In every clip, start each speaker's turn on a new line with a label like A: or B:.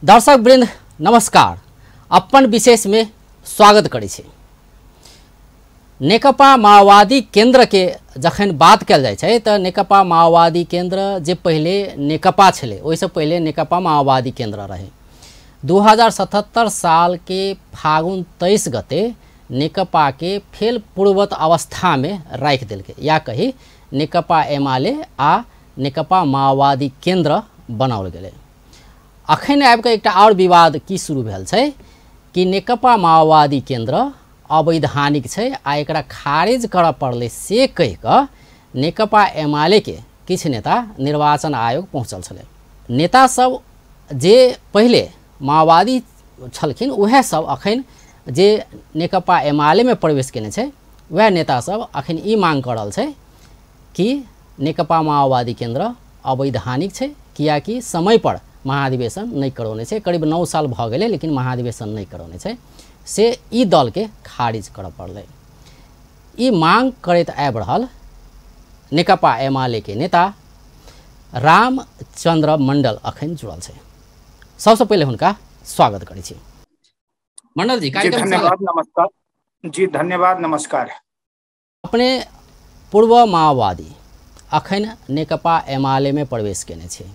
A: दर्शक वृंद नमस्कार, अपन विशेष में स्वागत करै छी। नेकपा माओवादी केंद्र के जखन बात कयल जाइ छै त नेकपा माओवादी केंद्र जे पहिले नेकपा छलै ओहिसँ पहिले नेकपा माओवादी केंद्र रहे। 2077 साल के फागुन 23 गते नेकपा के फेल पूर्ववत अवस्था में राखि देलकै, या कही नेकपा एमाले आ नेकपा माओवादी केंद्र बनाओल गेलै। अखन आबिके एकटा और विवाद की शुरू भेल छै कि नेकपा माओवादी केंद्र अवैधानिक छै आ एकरा खारिज करऽ पड़लै से कहि कऽ नेकपा एमाले के किछु नेता निर्वाचन आयोग पहुँचल छलै। नेता सब जे पहिले माओवादी छलखिन उएह सब अखन जे नेकपा एमाले में प्रवेश केने छै वएह नेता सब अखन ई मांग कऽ रहल छै कि नेकपा माओवादी केंद्र अवैधानिक छै, कियाकि समय पर महाधिवेशन नहीं करौने छै। करीब 9 साल भऽ गेलै लेकिन महाधिवेशन नहीं करौने छै, से ई दल के खारिज करऽ पड़लै। ई मांग करैत आबि रहल नेकपा एमाले के नेता रामचंद्र मंडल अखन जुड़ल छै। सबसँ पहिले हुनका स्वागत करै छी। मंडल जी,
B: धन्यवाद, नमस्कार जी। धन्यवाद, नमस्कार।
A: अपने पूर्व माओवादी अखन नेकपा एमाले में प्रवेश केने छै,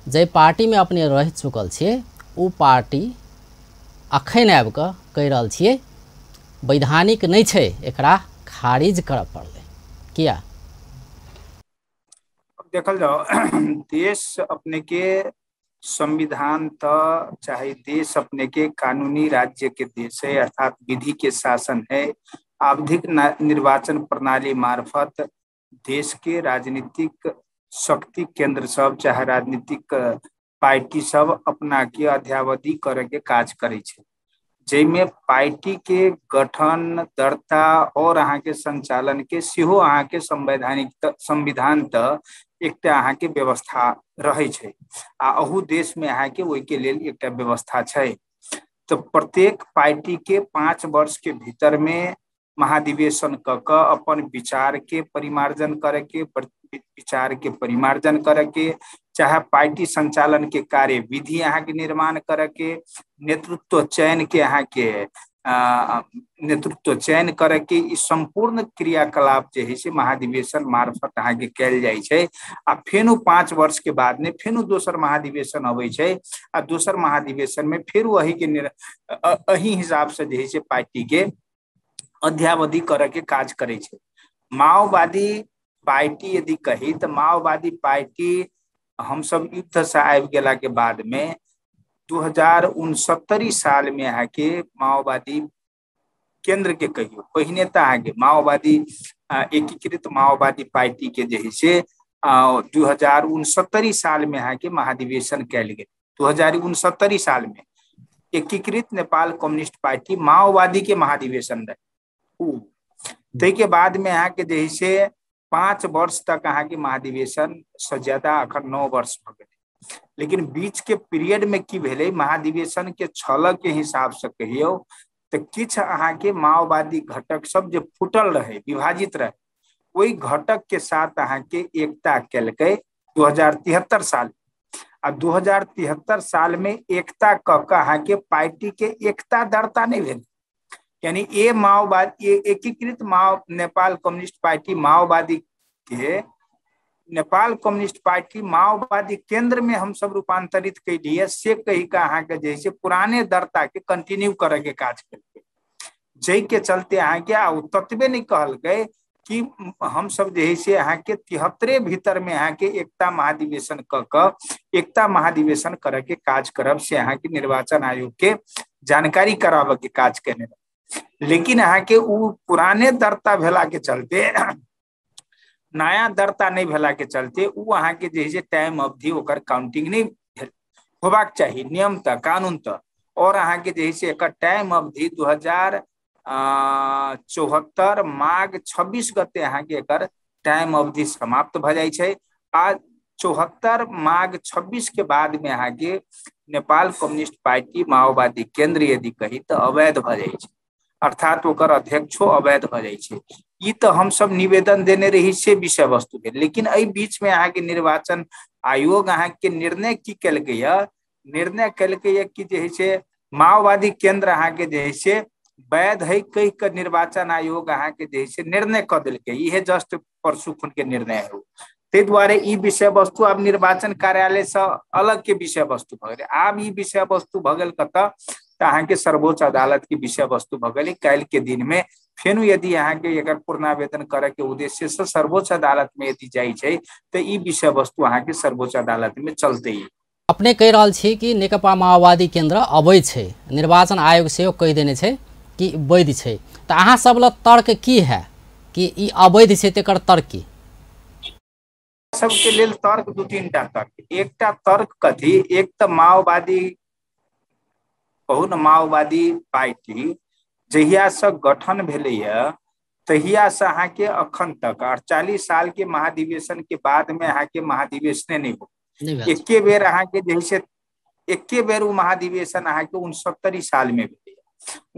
A: जाहि पार्टी में अपने रहि चुकल छियै ओ पार्टी अखन आबि कऽ कहि रहल छियै वैधानिक नहि छै, एकरा खारिज करऽ पड़लै, किया?
B: देखल जाओ, देश अपने के संविधान तो चाहे देश अपने के कानूनी राज्य के देश है, अर्थात विधि के शासन है। आवधिक निर्वाचन प्रणाली मार्फत देश के राजनीतिक शक्ति केंद्र सब चाहे राजनीतिक पार्टी सब अपना के अध्यावधि करे के काज करे छै, जाहिमे पार्टी के गठन दर्ता और अहाँ के संचालन के सेहो अहाँ के संवैधानिक संविधान त एकटा अहाँ के व्यवस्था रहे छै आ अहू देश में अहाँ के ओहि के लेल एकटा व्यवस्था छै। तो प्रत्येक पार्टी के 5 वर्ष के भीतर में महाधिवेशन क अपन विचार के परिमार्जन करे के, विचार के परिमार्जन करे के, चाहे पार्टी संचालन के कार्य विधि अहाँ के निर्माण करे के, नेतृत्व चयन के अहाँ के नेतृत्व चयन करे के, ई संपूर्ण क्रियाकलाप जे है से महाधिवेशन मार्फत अहाँ के कयल जाइ छै। आ फेनो 5 वर्ष के बाद में फेनो दोसर महाधिवेशन अबै छै आ दोसर महाधिवेशन में फेर वही के अही हिसाब से जे है से पार्टी के अध्यावधि करे के काज करे छै। माओवादी पार्टी यदि कही तो माओवादी पार्टी हम सब युद्ध से आबि गेला के बाद में 2069 साल में अहाँ के माओवादी केंद्र के कहियो, पहिने तो अहाँ के माओवादी एकीकृत माओवादी पार्टी के जे है से 2069 साल में अहाँ के महाधिवेशन कयल गेल। 2069 साल में एकीकृत नेपाल कम्युनिस्ट पार्टी माओवादी के महाधिवेशन रहे। ताहि के बाद में अहाँ के जे है से 5 वर्ष तक अहाँ के महाधिवेशन से ज्यादा अखन 9 वर्ष भऽ गेलै। लेकिन बीच के पीरियड में की भेलै, महाधिवेशन के छल के हिसाब से कहियौ तो किछु अहाँ के माओवादी घटक सब जे फूटल रहे, विभाजित रहे, ओहि घटक के साथ अहाँ के एकता केलकै 2073 साल। आ 2073 साल में एकता कऽ के अहाँ के पार्टी के एकता दर्ता नहीं भेल, यानी ये माओवादी एकीकृत माओ नेपाल कम्युनिस्ट पार्टी माओवादी के नेपाल कम्युनिस्ट पार्टी माओवादी केंद्र में हम सब रूपांतरित कैलिए से कही के अहाँ के जे पुराने दर्ता के कंटिन्यू करे के काज केलकै, जाहि के चलते अहाँ के आ ततबे नहीं कहलकै कि हम सब जे है अहाँ के 73 भीतर में अहाँ के एकता महाधिवेशन क एकता महाधिवेशन करे के काज करब से अहाँ के निर्वाचन आयोग के जानकारी कराबे के काज केने। लेकिन अहाँ के उ पुराने दर्ता भेला के चलते, नया दर्ता नहीं भेला के चलते उ अहाँ के जे है टाइम अवधि ओकर काउंटिंग नहीं होबाक चाही नियम तक कानून तक, और अहाँ के जे है एकर टाइम अवधि 2074 माघ 26 गते अहाँ के एकर टाइम अवधि समाप्त भऽ जाइ छै। आ 74 माघ 26 के बाद में अहाँ के नेपाल कम्युनिस्ट पार्टी माओवादी केंद्र यदि कही तो अवैध भऽ जाइ छै, अर्थात ओकर अध्यक्षो अवैध भऽ जाइ छै। ई तो हम सब निवेदन देने रही से विषय वस्तु के, लेकिन एहि बीच में अहाँ के निर्वाचन आयोग अहाँ के निर्णय की केलकै निर्णय केलकै कि जे है से माओवादी केंद्र अहाँके जे है से वैध है कहि के निर्वाचन आयोग अहाँके जे है से निर्णय कऽ देलकै। इहे जस्ट परसू खुन के निर्णय है। ताहि दुआरे ई विषय वस्तु आब निर्वाचन कार्यालय से अलग के विषय वस्तु भऽ गेलै। आब ई विषय वस्तु भऽ गेल कतऽ, तऽ अहाँके सर्वोच्च अदालत के विषय वस्तु भऽ गेलै। काल्हि के दिन में फेनु यदि अहाँके एकर पूर्णावेदन करे के उद्देश्य से सर्वोच्च अदालत में यदि जाइ छै तऽ ई विषय वस्तु अहाँके सर्वोच्च अदालत में चलते।
A: अपने कहि रहल छी कि नेकपा माओवादी केंद्र अवैध छै, निर्वाचन आयोग सेहो कहि देने छै कि वैध छै, तऽ अहाँ सब लग तर्क की है कि ई अवैध छै, तेकर तर्क की?
B: सबके लेल तर्क दू तीन टा तर्क। एकटा तर्क कथी, एक तऽ माओवादी कहू ने, माओवादी पार्टी जहिया से गठन भेलैया तहिया से अहाँके अखन तक 48 साल के महाधिवेशन के बाद में अहाँके महाधिवेशने नहीं हो, एके बेर अहाँके जे से एके बेर उ महाधिवेशन अहाँके 69 साल में भेलै।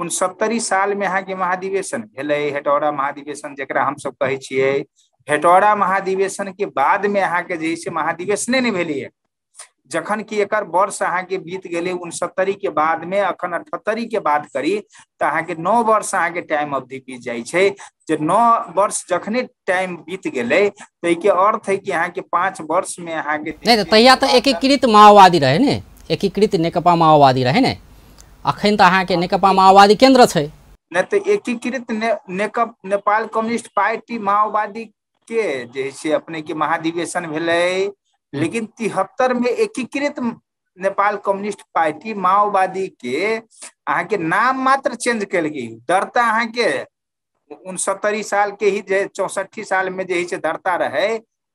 B: 69 साल में अहाँके महाधिवेशन भेलै, हेटौड़ा महाधिवेशन जकरा हमसब कहै छियै। हेटौड़ा महाधिवेशन के बाद में अहाँके जे से महाधिवेशने नहीं भेलैया, जखन कि एकर वर्ष अहाँके बीत गेलै 69 के बाद में। अखन 78 के बात करी तऽ अहाँके 9 वर्ष अहाँके टाइम अवधि बीत जाइ छै। जे 9 वर्ष जखने टाइम बीत गेलै ताहिके अर्थ है कि अहाँके 5 वर्ष में अहाँके
A: नहीं। तऽ तहिया तऽ एकीकृत माओवादी रहे ने, एकीकृत नेकपा माओवादी रहे ने, अखन तऽ अहाँके नेकपा माओवादी केंद्र छै।
B: नहि तऽ एकीकृत नेपाल कम्युनिस्ट पार्टी माओवादी के जे से अपने के महाधिवेशन भेलै, लेकिन 73 में एकीकृत नेपाल कम्युनिस्ट पार्टी माओवादी के अहाँके नाम मात्र चेंज कयल गेल। दर्ता अहाँके 69 साल के ही जे 64 साल में जे से दर्ता रहे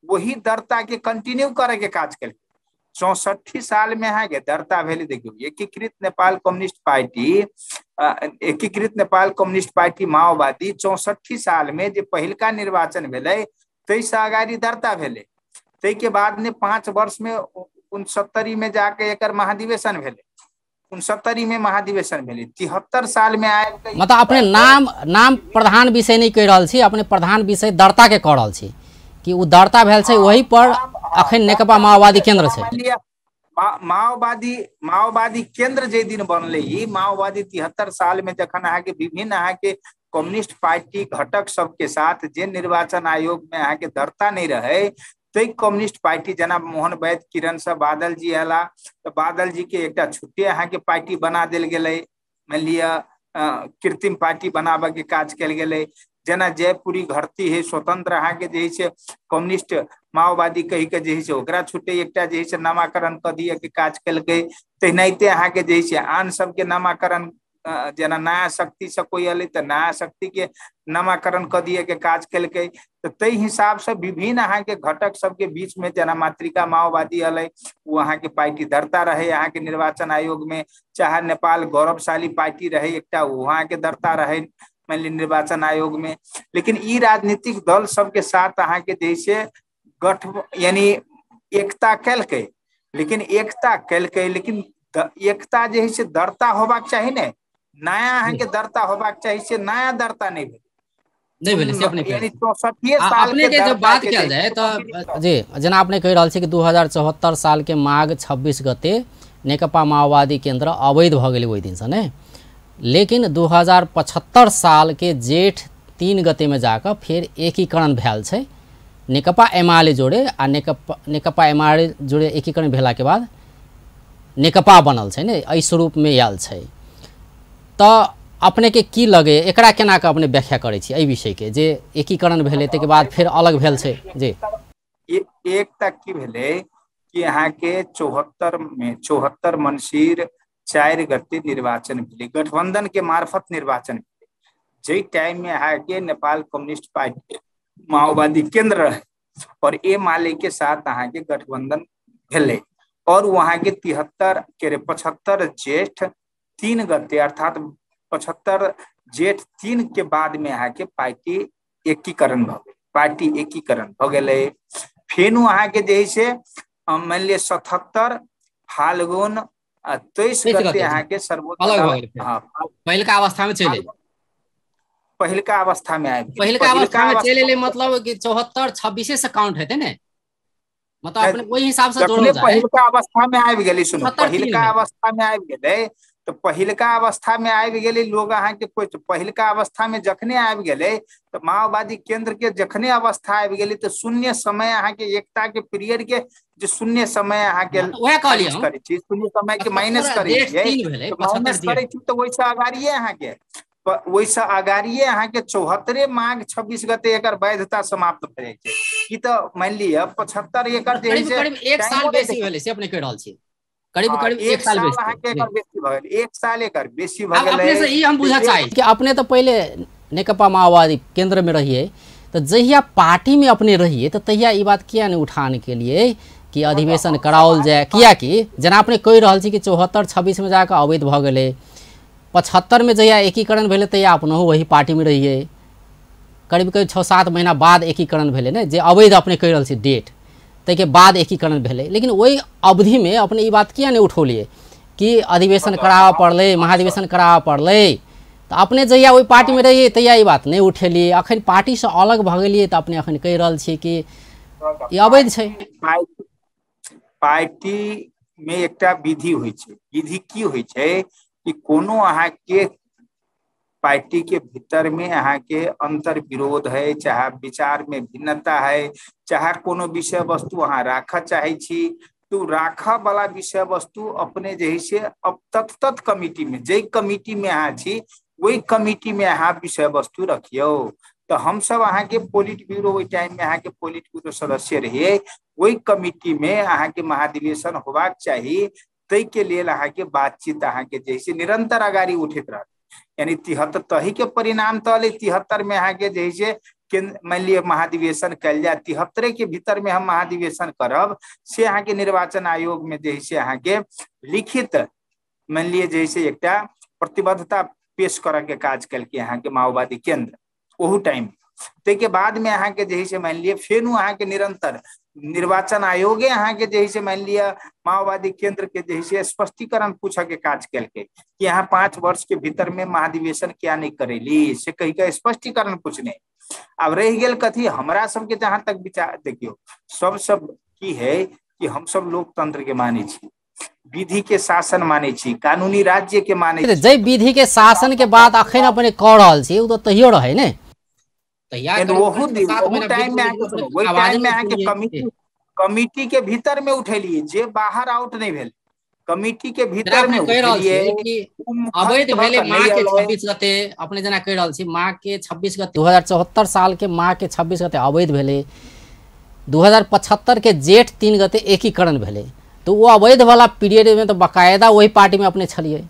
B: वही दर्ता के कंटिन्यू करे के काज कयल। 64 साल में अहाँके दर्ता भेलै। देखियौ, एकीकृत नेपाल कम्युनिस्ट पार्टी, एकीकृत नेपाल कम्युनिस्ट पार्टी माओवादी 64 साल में जे पहिलका निर्वाचन भेलै ताहिसँ अगाडि दर्ता भेलै। ताहिके बाद में 5 वर्ष में 69 में जाके एकर महाधिवेशन भेलै, 69 में महाधिवेशन भेलै, 73 साल में आयल।
A: मतलब अपने नाम नाम प्रधान विषय नहीं कहि रहल छी, अपने प्रधान विषय दर्ता के कह रहल छी कि उ दर्ता भेल छै वही पर अखन नेकपा माओवादी केंद्र छै।
B: माओवादी केंद्र जे दिन बनलै ई माओवादी 73 साल में जखन अहाँके विभिन्न अहाँके कम्युनिस्ट पार्टी घटक सबके साथ जे निर्वाचन आयोग में अहाँके दर्ता नहीं रहे तै कम्युनिस्ट पार्टी जेना मोहन वैद्य किरण सब बादल जी अयला तऽ बादल जी के एकटा छुट्टे अहाँके पार्टी बना देल गेलै, मानि लिअ कृत्रिम पार्टी बनाबऽ के काज कयल गेलै। जेना जयपुरी घरती है स्वतंत्र अहाँके जे है से कम्युनिस्ट माओवादी कहि के जे है से ओकरा छुट्टे एकटा जे है से नामाकरण कऽ दिअ के काज केलकै। तेनाहिते अहाँके जे है से आन सबके नामाकरण जेना नया शक्ति से कोई अलै तऽ नया शक्ति के नामाकरण कऽ दिअ के काज केलकै। तऽ ताहि हिसाब से विभिन्न अहाँके घटक सबके बीच में जेना मातृका माओवादी अलै ओ अहाँके पार्टी दर्ता रहे अहाँके निर्वाचन आयोग में, चाहे नेपाल गौरवशाली पार्टी रहे एकटा ओ अहाँके दर्ता रहे मान ली निर्वाचन आयोग में। लेकिन ई राजनीतिक दल सबके साथ अहाँके जैसे गठ यानी एकता केलकै, लेकिन एकता केलकै लेकिन एकता जे है से दर्ता होबाक चाही ने, नया अहाँके दर्ता होबाक चाही, से नया दर्ता नहीं भेल,
A: नहीं भेलै से अपने
B: यानी 64 साल
A: अपने के जब बात कयल जाय तऽ जी जेना अपने कहि रहल छी कि 2074 साल के माघ 26 गते नेकपा माओवादी केंद्र अवैध भऽ गेलै ओहि दिनसँ ने, लेकिन 2075 साल के जेठ 3 गते में जाकऽ फेर एकीकरण भेल छै नेकपा एमाले जोड़े आ नेकपा एमाले जोड़े एकीकरण भेला के बाद नेकपा बनल छै ने, एहि स्वरूप में आयल छै। तऽ अपने के की लगे एकरा केना के अपने व्याख्या करै छी एहि विषय के जे एकीकरण भेलै ताहिके बाद फेर अलग भेल छै? जी
B: एक तक की भेलै कि अहाँके 74 में 74 मंसिर 4 गते निर्वाचन भेलै, गठबंधन के मार्फत निर्वाचन भेलै। जाहि टाइम में अहाँके नेपाल कम्युनिस्ट पार्टी माओवादी केंद्र रहे और एमाले के साथ अहाँके गठबंधन भेलै और वहाँ के 73 के 75 जेठ 3 गते अर्थात 75 जेठ 3 के बाद में अहाँके पार्टी एकीकरण भऽ गेलै, पार्टी एकीकरण भऽ गेलै। फेनु अहाँके जे है से मानि लिअ 77 फाल्गुन 23 गते अहाँके सर्वोच्च
A: पहिलका अवस्था में चलि
B: पहिलका अवस्था में आबि
A: पहिलका अवस्था में चलि एलै, मतलब कि 74 26 से काउंट हेतै ने? मतलब अपने ओहि हिसाब से जोड़ल जाय।
B: पहिलका अवस्था में आबि गेलै, सुनू, पहिलका अवस्था में आबि गेलै तऽ पहिलका अवस्था में आबि गेलै लोग अहाँके पहिलका अवस्था में जखने आबि गेलै तऽ माओवादी केंद्र के जखने अवस्था आबि गेलै तऽ शून्य समय अहाँके एकता के पीरियड के जे शून्य समय अहाँके करै छी, शून्य समय के माइनस करै छियै, माइनस करै छी तऽ ओहिसँ अगाड़िये अहाँके ओहिसँ अगाड़िये अहाँके 74 माघ 26 गते एकर वैधता समाप्त भऽ जाइ छै। ई तऽ मानि लिअ 75 एकर जे
A: एक साल बेसी भेलै से अपने कहि रहल छी, करीब करीब एक साल
B: बेसी भऽ गेल, एक साल एकर बेसी भऽ गेलै।
A: अपने से ई हम बुझऽ चाही कि अपने तऽ पहिले नेकपा माओवादी केंद्र में रहिए, तऽ जहिया पार्टी में अपने रहिए तऽ तहिया ई बात किया नहि उठान के लिए कि अधिवेशन कराओल जाय? कियाकि जेना अपने कहि रहल छी कि 74 26 में जाकऽ अवैध भऽ गेलै, 75 में जहिया एकीकरण भेलै तहिया अपनहु वही पार्टी में रहिए, करीब करीब 6-7 महीना बाद एकीकरण भेलै ने, जे अवैध अपने कहि रहल छी डेट, ताहिके बाद एकीकरण भेलै। लेकिन ओहि अवधिमे अपने ई बात किया नहि उठौलियै कि अधिवेशन कराबऽ पड़लै, महाधिवेशन कराबऽ पड़लै? तऽ अपने जहिया ओहि पार्टीमे रहियै तहिया ई बात नहि उठेलियै, अखन पार्टीसँ अलग भऽ गेलियै तऽ अपने अखन कहि रहल छियै कि ई अवैध छै।
B: पार्टीमे एकटा विधि होइ छै, विधि की होइ छै कि कोनो अहाँके पार्टी के भीतर में अहाँके अंतर विरोध है, चाहे विचार में भिन्नता है, चाहे कोनो विषय वस्तु अहाँ राखऽ चाहे छी, तो राखऽ वाला विषय वस्तु अपने जे है से अब तत् तत् कमिटी में, जाहि कमिटी में अहाँ छी वही कमिटी में अहाँ विषय वस्तु रखियौ। तो हम सब अहाँके पोलिट ब्यूरो ओहि टाइम में अहाँके पोलिट ब्यूरो सदस्य रहिए, वही कमिटी में अहाँके महाधिवेशन होबाक चाही, ताहि के लेल अहाँके बातचीत अहाँके जे है निरंतर अगाड़ी उठैत रहत। यानी 73 तही के परिणाम तो 73 में अहाँके जे है केंद्र मान लिअ महाधिवेशन कयल जाय, 73 के भीतर में हम महाधिवेशन करब से अहाँके निर्वाचन आयोग में जे है अहाँके लिखित मान लिअ जे है एकटा प्रतिबद्धता पेश करऽ के काज केलकै अहाँके माओवादी केंद्र ओहू टाइम। ताहिके बाद में अहाँके जे है मान लिअ फेर अहाँके निरंतर निर्वाचन आयोगे अहाँके जे है मान लिअ माओवादी केंद्र के जे है स्पष्टीकरण पूछऽ के काज केलकै कि अहाँ 5 वर्ष के भीतर में महाधिवेशन किया नहीं करेली, से कहि के स्पष्टीकरण पूछने। आब रहि गेल कथी, हमरा सबके जहाँ तक विचार देखियौ सब सब की है कि हम सब लोकतंत्र के मानै छी, विधि के शासन मानै छी, कानूनी राज्य के मानै छी।
A: जै विधि के शासन के बात अखन अपने कऽ रहल छी ओ तऽ तहियो रहै ने,
B: कमिटी के भीतर में उठेलिए, जे बाहर आउट नहीं भेल, कमिटी के भीतर में
A: उठेलिए। अवैध भेलै माघ के 26 गते, अपने जेना कहि रहल छी माघ के 26 गते 2074 साल के माघ के 26 गते अवैध भेलै, 2075 के जेठ 3 गते एकीकरण भेलै, तो वो अवैध वाला पीरियड में तो बकायदा वही पार्टी में अपने छलिए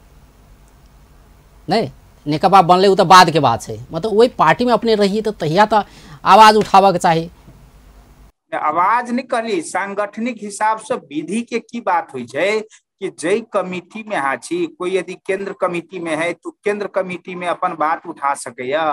A: नहीं, नेकपा बनलै ओ तऽ बाद के बात है, मतलब वही पार्टी में अपने रहिए तो तहिया तो आवाज उठाबऽ के चाही।
B: आवाज नहीं कहली, सांगठनिक हिसाब से विधि के की बात होइ छै कि जै कमिटी में अहाँ छी, कोई यदि केंद्र कमिटी में है तो केंद्र कमिटी में अपन बात उठा सकैया,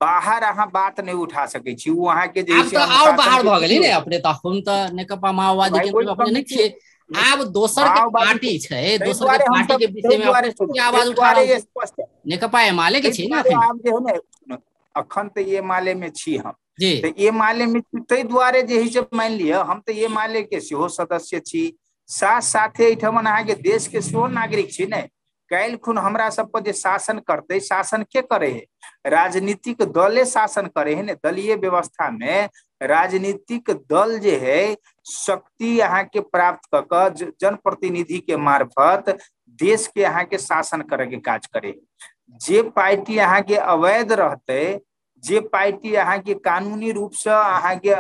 B: बाहर अहाँ बात नहीं उठा सकै छी। ओ अहाँके जे
A: और बाहर भऽ गेलै ने अपने, तऽ हम तऽ नेकपा माओवादी केंद्र अपने नहीं छियै, आब दोसर के पार्टी छै, दोसर के पार्टी के विषय में अपने आवाज उठा रहल छी। नेकपा एमाले के छी ने अखन,
B: आब जे है ने अखन तऽ एमाले में छी हम जी, तऽ एमाले में ताहि दुआरे जे है से मानि लिअ हम तऽ एमाले के सेहो सदस्य छी, साथ साथे एहिठमन अहाँके देश के सेहो नागरिक छी ने। काल्हि खुन हमरा सब पर जे शासन करते, शासन के करे है, राजनीतिक दले शासन करे है ने। दलीय व्यवस्था में राजनीतिक दल जे है शक्ति अहाँके प्राप्त कऽ कऽ जनप्रतिनिधि के मार्फत देश के अहाँके शासन करे के काज करे। जे पार्टी अहाँके अवैध रहते, जे पार्टी अहाँके कानूनी रूप से अहाँके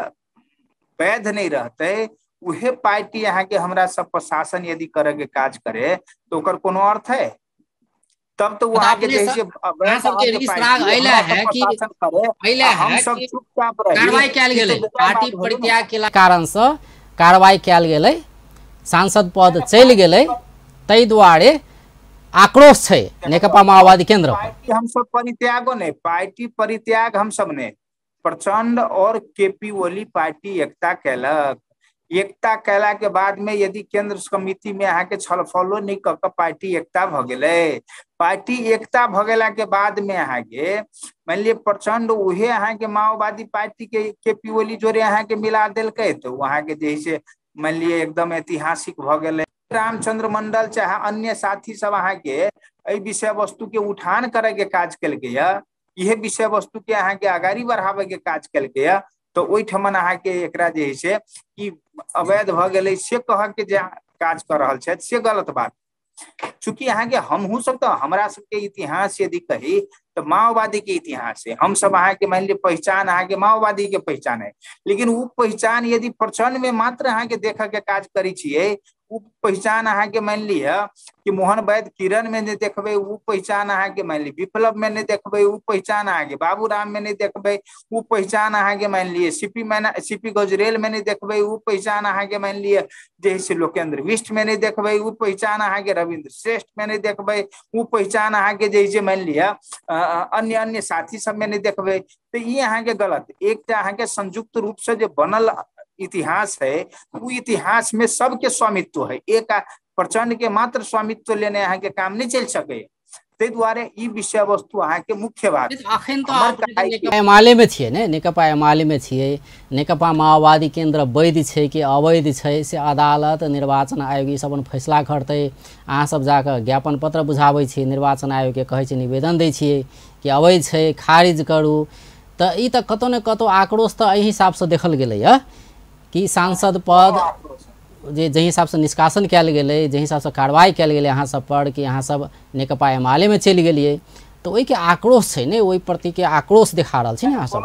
B: वैध नहीं रहते, उहे पार्टी अहाँके हमरा सब पर शासन यदि करे के काज करे तो ओकर कोनो अर्थ है? तब तो अहाँके जे है
A: कार्रवाई कयल गेलै, पार्टी परित्याग के कारण से कार्रवाई कयल गेलै, सांसद पद चलि गेलै, ताहि दुआरे आक्रोश छै नेकपा माओवादी केंद्र पर।
B: हम सब परित्यागो नहीं, पार्टी परित्याग हम सब ने, प्रचंड और केपी ओली पार्टी एकता केलक। एकता कैला के बाद में यदि केंद्र समिति में अहाँके छलफलो नहीं कऽ कऽ पार्टी एकता भऽ गेलै, पार्टी एकता भऽ गेला के बाद में अहाँके मान लिअ प्रचंड उहे अहाँके माओवादी पार्टी के केपी ओली जोड़े अहाँके मिला देलकै, तऽ ओ अहाँके जे है से मानि लिअ एकदम ऐतिहासिक भऽ गेलै। रामचंद्र मंडल चाहे अन्य साथी सब अहाँके एहि विषय वस्तु के उठान करे के काज केलकै या इहे विषय वस्तु के अहाँके अगाड़ी बढ़ाबे के काज केलकै या, तऽ ओहिठमन अहाँके एकरा जे है से ई अवैध भऽ गेलै से कह के जे काज कऽ रहल छथि से गलत बात। चूँकि अहाँके हमहूँ सब तऽ हमरा सबके इतिहास यदि कही तऽ माओवादी के इतिहास है, हम सब अहाँके मान लिअ पहचान अहाँके माओवादी के पहचान है, लेकिन वो पहचान यदि प्रचंड में मात्र अहाँके देखऽ के काज करै छियै, वो पहचान अहाँके मान लिअ कि मोहन वैद्य किरण में नहि देखबै, वो पहचान अहाँके मान लिअ विप्लव में नहि देखबै, वो पहचान अहाँके बाबूराम में नहि देखबै, वो पहचान अहाँके मान लिअ सीपी गजरेल में नहि देखबै, वो पहचान अहाँके मान लिअ जे से लोकेन्द्र बिष्ट में नहि देखबै, वो पहचान अहाँके रविन्द्र श्रेष्ठ में नहि देखबै, वो पहचान अहाँके जे से मान लिअ अन्य अन्य साथी सब में नहि देखबै। तऽ ई अहाँके गलत। एकटा अहाँके संयुक्त रूप से जे बनल इतिहास है वो इतिहास में सबके स्वामित्व है, एक प्रचंड के मात्र स्वामित्व लेने अहाँके काम नहीं चल सके। ताहि दुआरे ई विषय वस्तु अहाँके मुख्य बात।
A: अखन तऽ एमाले में छियै ने, नेकपा एमाले में छियै, नेकपा माओवादी केंद्र वैध छै कि अवैध छै से अदालत निर्वाचन आयोग ई सब अपन फैसला करतै। अहाँ सब जाकऽ ज्ञापन पत्र बुझाबै छियै निर्वाचन आयोगके, कहै छियै निवेदन दै छियै कि अवैध छै खारिज करू। तऽ ई तऽ कतौ ने कतौ आक्रोश तऽ एहि हिसाबसँ देखल गेलैया कि सांसद पद जे जाहि हिसाबसँ निष्कासन कयल गेलै, जाहि हिसाबसँ कार्रवाई कयल गेलै अहाँ सब पर कि अहाँ सब नेकपा एमाले में चलि गेलियै, तऽ ओहिके आक्रोश छै ने, ओहि प्रतिके आक्रोश देखा रहल छै ने अहाँ सब।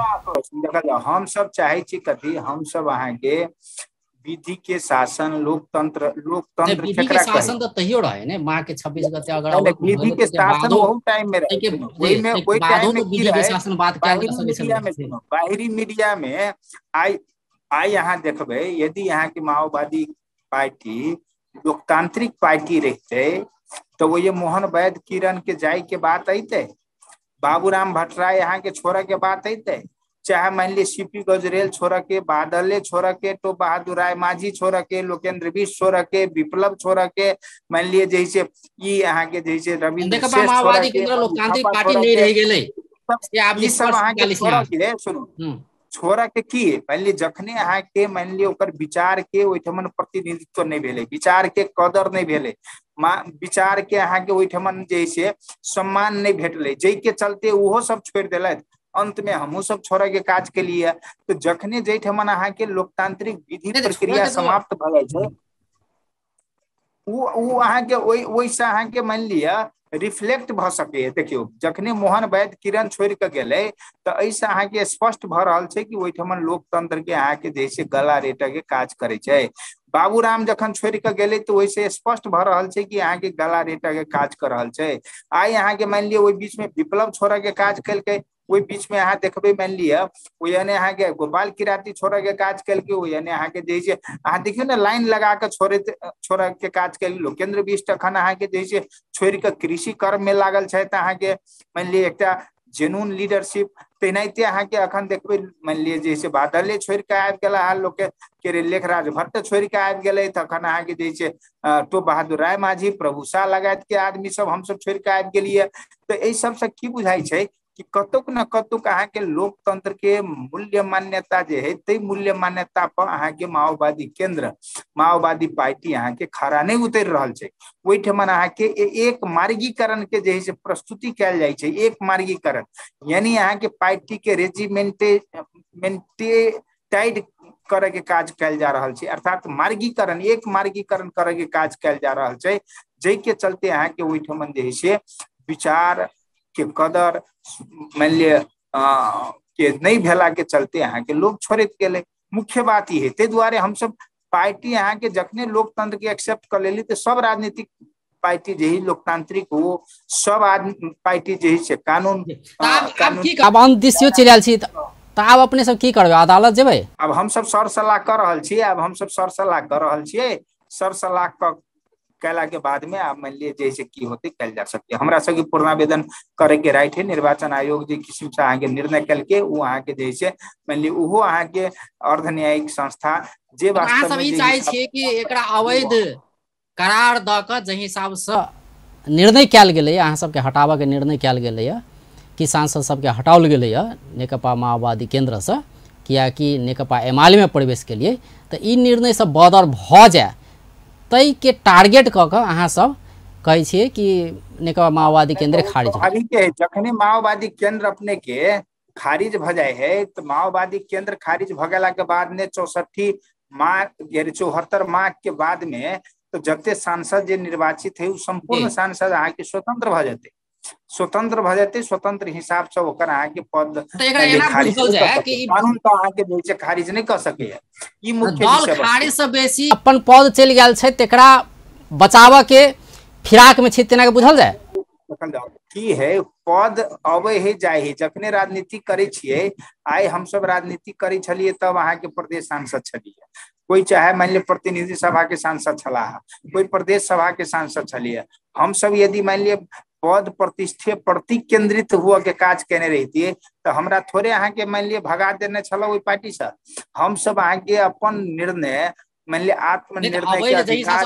B: हम सब चाहै छी कथी, हम सब अहाँके विधि के शासन, लोकतंत्र, लोकतंत्र
A: विधि के शासन तऽ तहियो रहे ने, माह के 26 गते अगर
B: विधि के शासन ओहू टाइम में रहे, ओहि में ओहि टाइम में की रहे, शासन बात कयल जा सकै छै। बाहरी मीडिया में आइ आइ अहाँ देखबै यदि अहाँके माओवादी पार्टी लोकतांत्रिक पार्टी रहते तो वो ये मोहन वैद्य किरण के जाय के बात अयते, बाबूराम भट्टराय यहाँ के छोड़े के बात अयते, चाहे मान ली सीपी गजरेल छोड़ के, बादले छोड़ के, तो बहादुर राय माझी छोड़ के, लोकेन्द्र बिष्ट छोड़ के, विप्लव छोड़ के, मान लिए जैसे ई अहाँ के जैसे रविन्द्र
A: श्रेष्ठ लोकतांत्रिक पार्टी नहीं रह गेलै,
B: सब अहाँ के छोड़ के सुनू छोड़ा के की मान लिअ जखने अहाँ के मान लिअ ओकर विचार के ओहिठमन प्रतिनिधित्व नहीं भेलै, विचार के कदर नहीं भेलै, विचार के अहाँ के ओहिठमन जे से सम्मान नहीं भेटलै, जाहि के चलते ओहो सब छोड़ि देलथि, अंत में हमहूँ सब छोड़े के काज के लिए। तो जखने जाहिठमन अहाँ के लोकतांत्रिक विधि प्रक्रिया समाप्त भऽ जाइ छै, ओ अहाँ के ओहिसँ अहाँ के मान लिअ रिफ्लेक्ट भऽ सकैए। देखियौ जखने मोहन वैद्य किरण छोड़ि कऽ गेलै तऽ एहिसँ अहाँके स्पष्ट भऽ रहल छै कि ओहिठमन लोकतंत्र के अहाँके जैसे गला रेटऽ के काज करै छै। बाबूराम जखन छोड़ि कऽ गेलै तऽ ओहिसँ स्पष्ट भऽ रहल छै कि अहाँके गला रेटऽ के काज कऽ रहल छै। आइ अहाँके मानि लिअ ओहि बीचमे विप्लव छोड़ऽ के काज केलकै, ओहि बीच में अहाँ देखबै मान लिअ ओहिने अहाँके गोपाल किराती छोड़ऽ के काज केलकै, ओहिने अहाँके जे छै अहाँ देखियौ ने लाइन लगा कऽ छोड़ऽ के काज केलकै। लोकेन्द्र बिष्ट अखन अहाँके जे छै छोड़ि कऽ कृषि कर्म में लागल छथि, अहाँके मान लिअ एकटा जेनून लीडरशिप। तेनाहिते अहाँके अखन देखबै मान लिअ जे छै बादले छोड़ि कऽ आबि गेला है, लोक के लेखराज भट्ट छोड़ि कऽ आबि गेलै, तखन अहाँके जे छै टोप बहादुर राय माझी, प्रभु शाह लगायत के आदमी सब हमसब छोड़ि कऽ आबि गेलियै। तऽ एहि सबसँ की बुझाइ छै कि कतौक न कतौक अहाँके लोकतंत्र के मूल्य मान्यता जे है ताहि मूल्य मान्यता पर अहाँके माओवादी केंद्र माओवादी पार्टी अहाँके खड़ा नहि उतरि रहल छै। ओहिठमन अहाँके एक मार्गीकरण के जे है से प्रस्तुति कयल जाइ छै, एक मार्गीकरण यानी अहाँके पार्टी के रेजिमेंटेटाइड करे के काज कयल जा रहल छै, अर्थात मार्गीकरण, एक मार्गीकरण करे के काज कयल जा रहल छै, जाहिके चलते अहाँके ओहिठमन जे है से विचार के कदर मान लिअ के नहीं भेला के चलते अहाँके लोग छोड़ैत गेलै। मुख्य बात ई है, ताहि दुआरे हमसब पार्टी अहाँके जखने लोकतंत्र के एक्सेप्ट कर लेली तऽ सब राजनीतिक पार्टी जे लोकतांत्रिक हो सब आदमी पार्टी जे से कानून
A: आब अंत चलि आयल छी तऽ आब अपने सब की करबै, अदालत जेबै?
B: आब हमसब सर सलाह कऽ रहल छियै, आब हमसब सर सलाह कऽ रहल छियै, सर सलाह कऽ कैला के बाद में आप मान लिअ जैसे की होते कैल जा सकते। हमरा सबके पूर्णावेदन करे के राइट है, निर्वाचन आयोग जे किस्म से अहाँके निर्णय केलकै ओ अहाँके जैसे मान लिअ ओहो अहाँके अर्ध न्यायिक संस्था जे
A: वास्तव में ई चाहै छियै कि एकरा अवैध करार दऽ कऽ जाहि हिसाबसँ निर्णय कयल गेलै, अहाँ सबके हटाबऽ के निर्णय कयल गेलैया कि सांसद सबके हटाओल गेलैया नेकपा माओवादी केंद्रसँ कियाकि नेकपा एमालेमे प्रवेश केलिए, तऽ ई निर्णय सब बदर भऽ जाय ताहिके टारगेट कऽ कऽ अहाँ सब कहै छियै कि नेकपा माओवादी केंद्र खारिज।
B: के जखने माओवादी केंद्र अपने के खारिज भ जाय है तो माओवादी केंद्र खारिज भ गेला के बाद ने 64 माघ 74 माघ के बाद में तो जते सांसद जे निर्वाचित है उ संपूर्ण सांसद अहाँ के स्वतंत्र भ जेते, स्वतंत्र भ जेते, स्वतंत्र हिसाब से ओकर अहाँ के पद कानून तो अहाँ के जे खारिज नहीं कर सके। ई मुख्य
A: दल खारिज से बेसी अपन पद चलि गेल छै तेकरा बचाव के फिराक में छी तेना के बुझल जाय
B: की है। पद अबे है जाय है, जखने राजनीति करे छियै, आइ हमसब राजनीति करे छलियै तब अहाँ के प्रदेश सांसद छलियै, कोई चाहे मान लिय प्रतिनिधि सभा के सांसद छलाह, कोई प्रदेश सभा के सांसद छलियै। हमसब यदि मान लिय पद प्रतिष्ठे प्रति केंद्रित हुआ के काज केने रहितियै तो हमरा थोड़े अहाँ के मान लिय भगा देने छल ओहि पार्टी से। हमसब अहाँ के अपन निर्णय मान लिय आत्मनिर्णय के अधिकार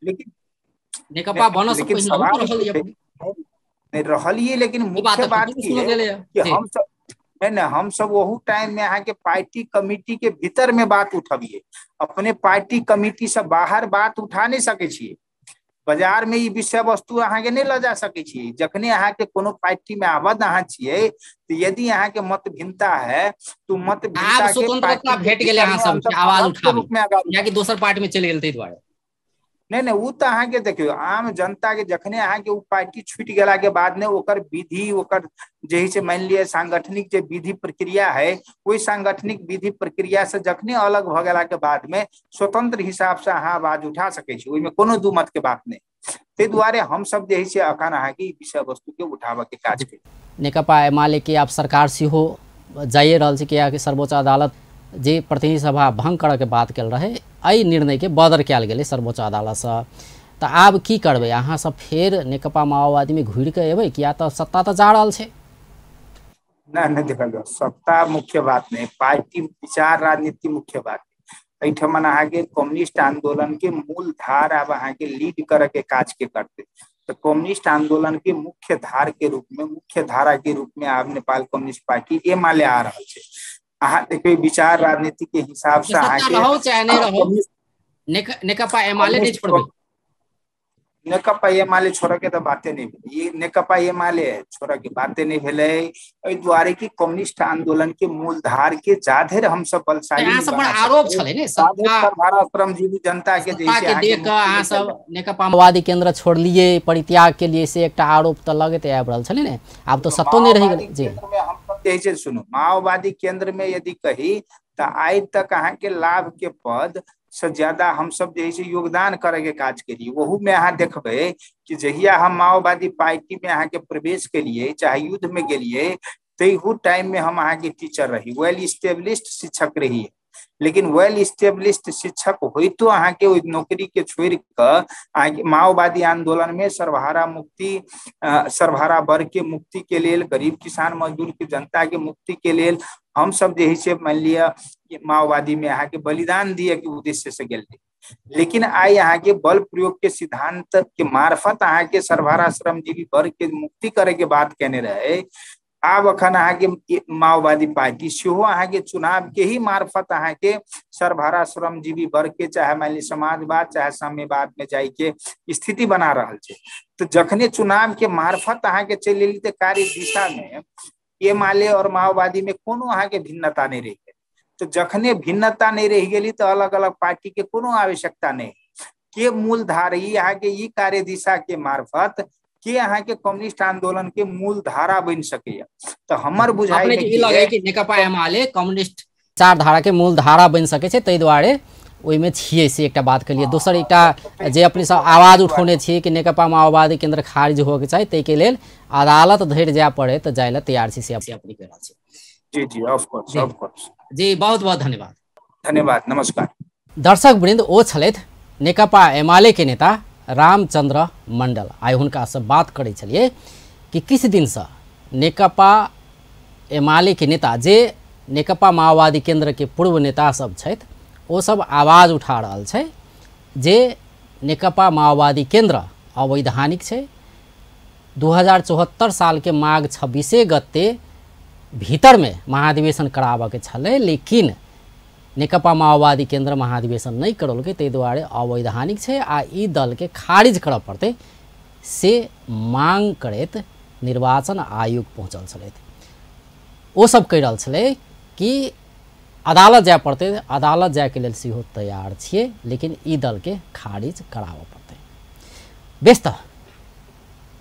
B: लेकिन
A: नेकपा बनऽ से
B: पहिले रहलियै, लेकिन मुख्य बात की है कि हम सब नहीं हम सब वहु टाइम में अहाँ के पार्टी कमिटी के भीतर में बात उठबियै, अपने पार्टी कमिटी से बाहर बात उठा नहीं सकै छियै। बाजार में ई विषय वस्तु अहाँ के नहीं लऽ जा सकै छियै। जखने अहाँ के कोनो पार्टी में आबद्ध अहाँ छियै तो यदि अहाँ के मत भिन्नता है तो मत भिन्नता के
A: स्वतंत्रता भेट गेलै अहाँ सब के आवाज उठाबी या कि दोसर पार्टी में चलि गेल ताहि दुआरे
B: नहीं नहीं, वो तो अहाँ के देखियो आम जनता के जखने अहाँ के पार्टी छूटि गेला के बाद ने ओकर विधि ओकर जे से मान लिय सांगठनिक जे विधि प्रक्रिया है ओहि सांगठनिक विधि प्रक्रिया से जखने अलग भ गेला के बाद में स्वतंत्र हिसाब से अहाँ आवाज उठा सकै छी, ओहिमे कोनो दू मत के बात नहीं। ताहि दुआरे हम सब जे से अखन अहाँ के विषय वस्तु के उठाबऽ के काज करी।
A: नेकपा एमाले के आब सरकार सेहो जाइए रहल छै, कियाकि सर्वोच्च अदालत जे प्रतिनिधि सभा भंग करऽ के बात कल रहे एहि निर्णय के बदर कयल गेलै सर्वोच्च अदालतसँ। तऽ आब की करबै अहाँ सब फेर नेकपा माओवादी में घुरि के एबै, किया तऽ सत्ता तऽ जा रहल छै।
B: नहीं नहीं, देखल जाओ सत्ता मुख्य बात नहीं, पार्टी विचार राजनीति मुख्य बात। एहिठमन अहाँ के कम्युनिस्ट आंदोलन के मूल धार आब अहाँ के लीड करे के काज के करते, तो कम्युनिस्ट आंदोलन के मुख्य धार के रूप में मुख्य धारा के रूप में आब नेपाल कम्युनिस्ट पार्टी एमाले आ रहल छै। अहाँ देखियौ विचार राजनीति के हिसाब से अहाँ के
A: रहो चाहे नहीं रहो नेकपा एमाले नहीं छोड़बै,
B: नेकपा एमाले छोड़ऽ के तऽ बाते नहीं भेलै, ई नेकपा एमाले छोड़ऽ के बाते नहीं भेलै। एहि दुआरे कि कम्युनिस्ट आंदोलन के मूल धार के जाधरि हमसब बलशाली
A: अहाँ सब पर आरोप छलै ने
B: सर्वहारा श्रमजीवी जनता के जे
A: के देख कऽ अहाँ सब नेकपा माओवादी केंद्र छोड़लियै परित्याग के लिए से एकटा आरोप तऽ लगैत आबि रहल छलै ने, आब तऽ सत्तो नहीं रहि गेलै। जी
B: हम सब सुनू, माओवादी केंद्र में यदि कही तऽ आइ तक अहाँ के लाभ के पद से ज्यादा हम सब जे है योगदान करे के काज केलिए। ओहू में अहाँ देखबै कि जहिया हम माओवादी पार्टी में अहाँ के प्रवेश केलिए चाहे युद्ध में गेलिए तहु टाइम में हम अहाँ के टीचर रही, वेल स्टेब्लिश्ड शिक्षक रही। लेकिन वेल स्टेब्लिश्ड शिक्षक होइतो अहाँ के नौकरी के छोड़ कऽ अहाँ के माओवादी आंदोलन में सर्वहारा मुक्ति सर्वहारा वर्ग के मुक्ति के लेल, गरीब किसान मजदूर के जनता के मुक्ति के लेल हम सब जे है मान लिया माओवादी में अहाँ के बलिदान दिए के उद्देश्य से गेल। लेकिन आइ अहाँ के बल प्रयोग के सिद्धांत के मार्फत अहाँ के सर्वहारा श्रमजीवी वर्ग के मुक्ति करे के बात केने रहे, आब अखन अहाँ के माओवादी पार्टी सेहो अहाँ के चुनाव के ही मार्फत अहाँ के सर्वहारा श्रमजीवी वर्ग के चाहे मान ली समाजवाद चाहे साम्यवाद में जाय के स्थिति बना रहल छै। तो जखने चुनाव के मार्फत अहाँ के चलि एली तऽ कार्य दिशा में एमाले और माओवादी में कोनो अहाँ के भिन्नता नहीं रहि गेल। तो जखने भिन्नता नहीं रहि गेली तो अलग अलग पार्टी के कोनो आवश्यकता नहीं के मूल धार ई अहाँ के ई कार्य दिशा के मार्फत के अहाँ के कम्युनिस्ट आंदोलन के मूल धारा बनि सकैया। तो हमर बुझाइ
A: में ई लगै कि नेकपा एमाले कम्युनिस्ट विचारधारा के मूल धारा बनि सकै छै, ताहि दुआरे ओहिमे छियै से एकटा बात के लिए। दोसर एकटा जे अपने सब आवाज उठौने छियै कि नेकपा माओवादी केंद्र खारिज होके चाही, ताहिके लेल अदालत धरि जाय पड़े तऽ जाय लए तैयार छी से अपने कहि रहल छी।
B: जी जी ऑफ कोर्स ऑफ कोर्स
A: जी, बहुत बहुत धन्यवाद।
B: धन्यवाद, नमस्कार।
A: दर्शक वृंद, ओ छलथि नेकपा एमाले के नेता रामचंद्र मंडल। आइ हुनकासँ बात करै छलियै कि किछु दिनसँ नेकपा एमाले के नेता जे नेकपा माओवादी केंद्र के पूर्व नेता सब छथि ओ सब आवाज उठा रहल छै जे नेकपा माओवादी केंद्र अवैधानिक छै। 2074 साल के माघ 26 गते भीतरमे महाधिवेशन कराबऽके छलै, लेकिन नेकपा माओवादी केन्द्र महाधिवेशन नहि करौलकै, ताहि दुआरे अवैधानिक छै आ ई दलके खारिज करऽ पड़तै से मांग करैत निर्वाचन आयोग पहुँचल छलथि। ओ सब कहि रहल छलै कि अदालत जाय पड़तै, अदालत जायके लेल सेहो तैयार छियै, लेकिन ई दलके खारिज कराबऽ पड़तै। बेस तऽ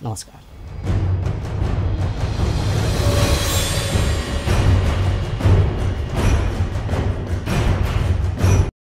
A: नमस्कार।